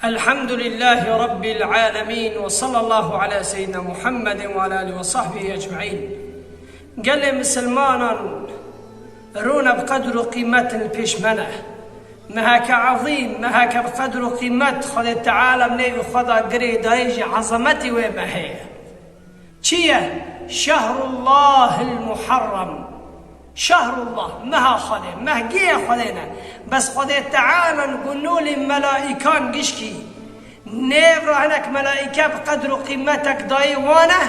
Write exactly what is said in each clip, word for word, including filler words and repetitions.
Elhamdülillâhi Rabbil âlemîn ve sallallahu ala seyyidina Muhammedin ve ala alihi ve sahbihi ecmaîn. Gelê misilmanan, rûne bi qedr û qîmetin li pêş me ne. Meheke ezîm, meheke bi qedr û qîmet, Xwedê Teala bi nêvî xwe da girê dayê jî ezametî wê mehê ye. Çi ye? Şehrullahil Muharrem. Şehrullah, meha Xwedê, mehgiyê Xwedê ne. Bes Xwedê Teala gu nûlê melaîkan gişkî. Nêv re hinek melaîke bi qedr û qîmetek dayê wan e.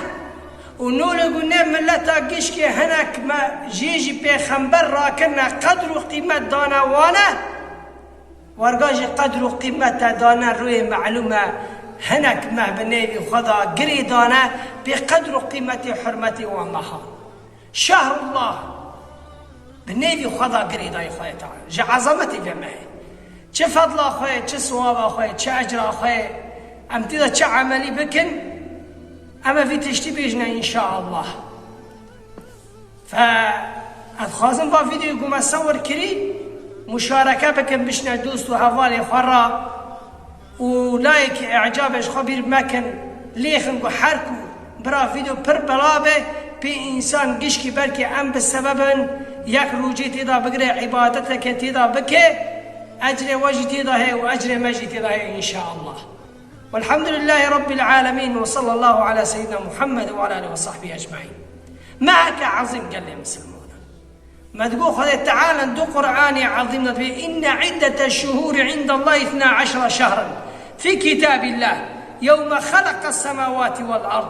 Û nûlê gu nê mileta gişkê hinek me jê jî pêxember rakirine, qedr û qîmet dane wan e. Werga jî qedr û qîmete dane rûyê melûm e, hinek meh bi nêvî xwe da girê dane, pê qedr û qîmetê hurmetê wan meha. Şehrullah, bi nêvî xwe da girê dayê Xwedê Teala. Ji ezametê vê mehê. Çi fedla xwe, çi siwaba xwe, çi ecra xwe, em tê de çi emelî bikin, em ê vî tiştî bêjine înşaallah. Fe, ez dixwazim va vîdeoyê ku me sewir kirî, muşareke bikin, bişine dost û hevalê xwe re û layekî îcabê ji xwe bîr mekin, lêxin ku her ku bira vîdeo pir bela be, pê însan gişkî belkî em bi sebebin yek rûcê tê de bigire, îbadeteke tê de bike, ecrê we jî tê de heye û ecrê me jî tê de heye înşaallah. Velhamdülillâhi Rabbil âlemîn ve sallallahu ala seyyidina Muhammed ve ala alihi ve sahbihi ecmaîn. Meheke ezîm gelê misilmanan. Me digo Xwedê Teala du Qur'anê ezîm de dibê, inne iddete şuhûri indallâhi ithna eşre şehran fi kitâbillâh yewme xeleqes semawâti vel ard.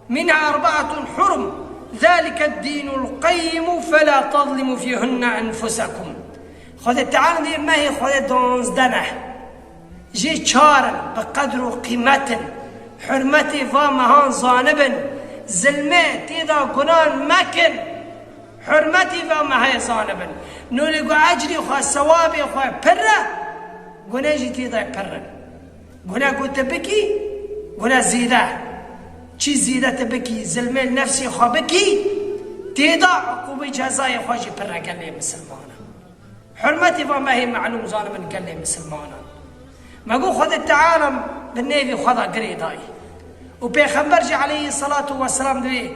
Minha erbaatun hurum, zalike dînul qeyyimu, fela tezlimu fîhunne enfusekum. Xwedê Teala dê mehê Xwedê duwazdeh ne. Jê çar in, bi qedr û qîmet in. Hurmetê va mehan zanibin. Zilmê tê de gunan mekin. Hurmetê va mehê zanibin. Nûlê ku ecrê xwe, sewabê xwe pir e, gune jî tê de pir in. Gune ku tu bikî, gune zêde. Çi zêde tu bikî, zilmê nefsê xwe bikî, tê de uqûbê cezayê xwe jî pir e gelê misilmanan. Hurmetê va mehê melûm zanibin gelê misilmanan. Me got Xwedê Teala bi nêvî xwe de girê dayî. Û Pêxember jî aleyhisselatu vesselam dibê,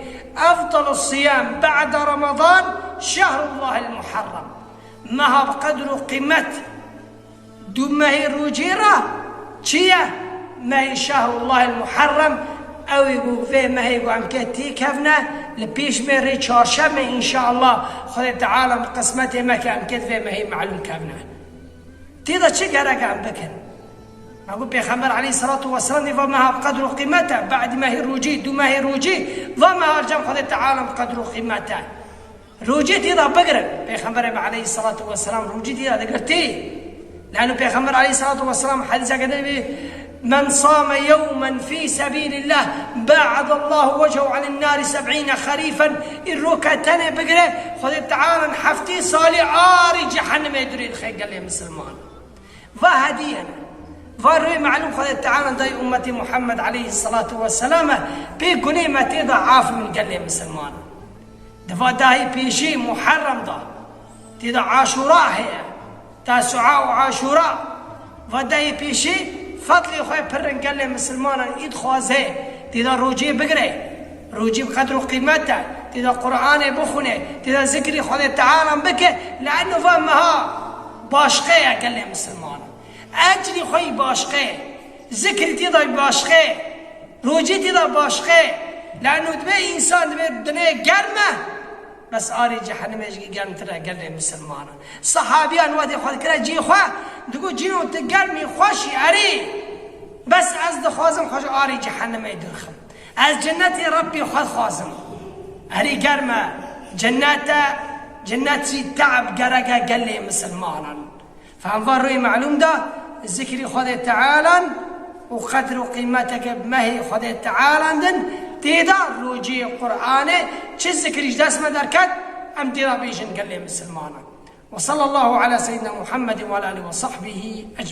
efdalu siyam ba'de Ramadan şehrullahil Muharrem. Meha bi qedr û qîmet. Du mehê rûcê re çi ye? Mehê şehrullahil Muharrem, ew ê ku vê mehê ku em kê têkevne, li pêş me rê çarşemê înşaallah Xwedê Teala bi qismetê me ke em kê di vê mehê melûm kevne. Tê de çi gerek em bikin? Me got Pêxember aleyhisselatu vesselam dê va meha bi qedr û qîmet e, badî mehê rûcê, du mehê rûcê, va meha li cem Xwedê Teala bi qedr û qîmet e. Rûcê tê de bigirin. Pêxemberê me aleyhisselatu vesselam rûcê tê de digirtê. Lano Pêxember aleyhisselatu vesselam hedîseke de bê, men same yewmen fî sebîlillah ba'adallahu wechehu anin nari seb'îne xerîfen. Î rûke tenê bigire, Xwedê Teala heftê salî arî cehennemê durê dixe gelê misilman. Va hedîye ne. Va rûyê melûm Xwedê Teala dayê ummetê Muhammed aleyhisselatu vesselam e, pê gunê me tê de af min gelê misilman. Di va dahî pêşî Muharrem da, tê de Aşûra heye, Tasûa û Aşûra. Va dahî pêşî fedlê xwe pir in gelê misilmanan îd xwaze, tê de rûcê bigire. Rûcî bi qedr û qîmet e. Tê de Qur'anê bixwîne. Tê de zikrî Xwedê Teala bike. Li eno va meha başqe ye gelê misilmanan. Ecrî xwe yî başqe ye. Zikrî tê de başqe ye. Rûcî tê de başqe ye. Li eno dibê însan dibê dinê germ e. Bes arê cehennemê jî germtir e gelê misilmanan. Sehabiyan wextê xwe dikire cî xwe, digot, cîno tu germî xweşî erê. Bes ez dixwazim xwe ji arê cehennemê dûr xim. Ez cennetê Rebbê xwe dixwazim. Erê germ e, cennet e, cennet jî te'b gerek e gelê misilmanan. Fehm va rûyê melûm de zikrî Xwedê Tealan û qedr û qîmeteke bi mehê Xwedê Tealan din tê de rûcê Qur'anê çi zikrî ji dest me derket, em tê de bêjin gelê misilmanan. Ve sallallahu ala seyyidina Muhammedin ve ala alihi ve sahbihi ecmaîn.